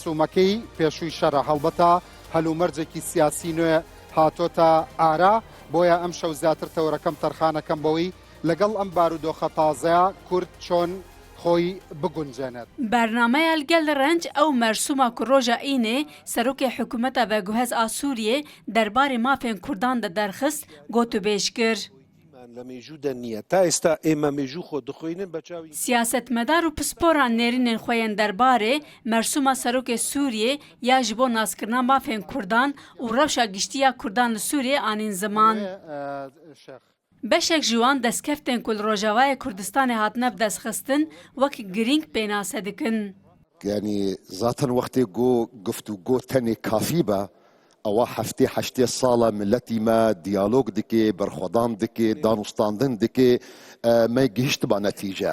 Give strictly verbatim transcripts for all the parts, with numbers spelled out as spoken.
سوومەکەی پێشووی شەڕە، هەڵبەتە هەلومەرجێکی سیاسی نوێ هاتۆتە ئارا، بۆیە ئەم شەو زیاتر تەورەکەم تەرخانەکەم بەوەی لەگەڵ ئەم بارودۆخە تازەیە کورد چۆن خۆی بگونجێنێت. Bernameya Li Gel Renc ew mersûma ku roja Înê Serokê Hikûmeta Veguhez a Sûriyê derbarê mafên Kurdan de derxist, gotûbêj kir. لە مێژوودا نییە. تا ئێستا ئێمە مێژوو خۆ دخوێنن بە چاوی. Siyasetmedar û pisporan nêrînên xwe yên derbarê mersûma Serokê Sûriyê ya ji bo naskirina mafên Kurdan û rewşa giştî ya Kurdan li Sûriyê anîn ziman. Beşek ji wan destkeftên ku li Rojavayê Kurdistanê hatine bidestxistin wek girîng pênase dikin. یعنی زاتن وەختێ گۆ گفتوگۆ تەنێ کافی بە ئەوە هەفتێ هەشتێ ساڵە ملەتی مە دیالۆگ دکێ، بەرخۆدان دکێ، دانوستاندن دکێ، ئە، مە گیشت بە نەتیجە.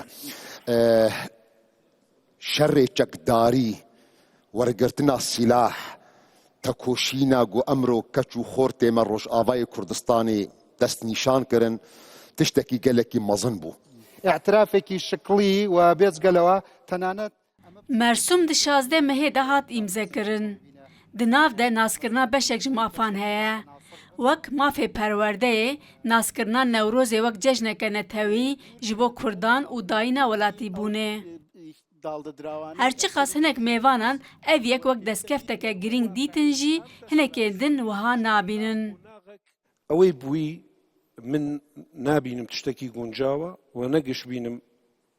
ئە، شەڕێ چەکداری، وەرگرتنا سیلاح، تەکۆشینا گۆ ئەمرۆ کەچ و خۆرتێ مە ڕۆژاڤای کوردستانی دەست نیشان کرن، تشتەکی گەلێکی مەزن بوو. ئەعترافێکی شکڵی و بێجگەلەوە تەنانەت Mersûm di şazdeh mehê de hat îmzekirin. Di nav de naskirina beşek ji mafan heye. Wek mafê perwerdeyê, naskirina Newrozê wek cejneke netewî ji bo Kurdan û dayîna welatîbûnê. Her çiqas hinek mêvanan ev yek wek destkefteke girîng dîtin jî, hinekên din wiha nabînin. ئەوەی بووی من نابینم تشتێکی گونجاوە و نەگشت بینم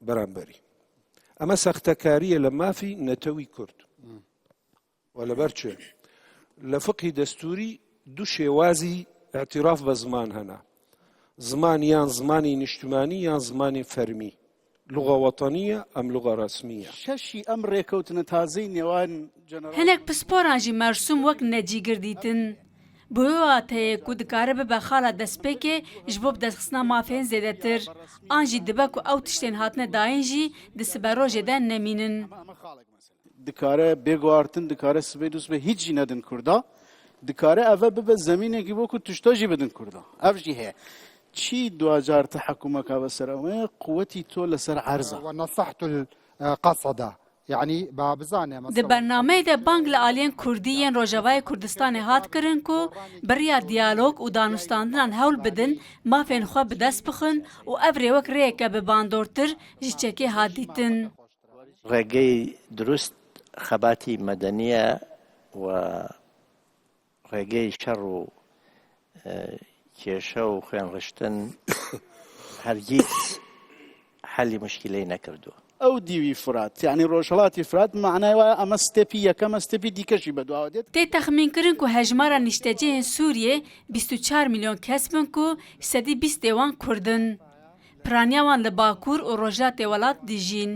بەرامبەری. ئەمە سەختەکاریە لە مافی نەتەوی کورد. و لەبەر چێ؟ لە فقی دەستوری دوو شێوازی ئەعتیراف بە زمان هەنا. زمان یان زمانی نیشتمانی یان زمانی فەرمی. لغە وەتەنیە ئەم لغە ڕسمیە. شەشی ئەم ڕێکەوتنە تازەی نێوان جەنەرال Hinek pisporan jî Mersûm wek necîgir dîtin. Bi wê wateyê ku dikare bibe xala destpêkê ji bo bidestxistina mafên zêdetir, an jî dibe ku ew tiştên hatine dayîn jî di siberojê de nemînin. Dikare bê guhartin, dikare sibê dû sibê hîç jî nedin Kurda. Dikare eve bibe zemînekî bo ku tişta jî bidin Kurda. Ev jî heye. Çî duacar te hekûmeka ve ser ew e, quwetî to li ser erza. ونصحت القصد. یعنی با بزانێ Di bernameyê de bang li aliyên Kurdî yên Rojavayê Kurdistanê hat kirin ku bi riya diyalog û danûstandinan hewl bidin mafên xwe bi dest bixin û ev rê wek rêyeke bi bandortir ji çekê hat dîtin. ڕێگەی دروست خەباتی مەدەنیە و ڕێگەی شەڕ و کێشە و خوێنڕشتن هەرگیز حەلی مشکلەی نەکردووە. ئەو دیوی فرات، یعنی ڕۆژهەڵاتی فرات، معنای وایە ئەمە ستێپی یەکەمە، ستێپی دیکەشی بەدواوە دێت. Tê texmînkirin ku hejmara niştecihên Sûriyê bîst û çar milyon kes bin ku sedî bîst ê wan Kurd in. Piraniya wan li Bakur û Rojhilatê welat dijîn.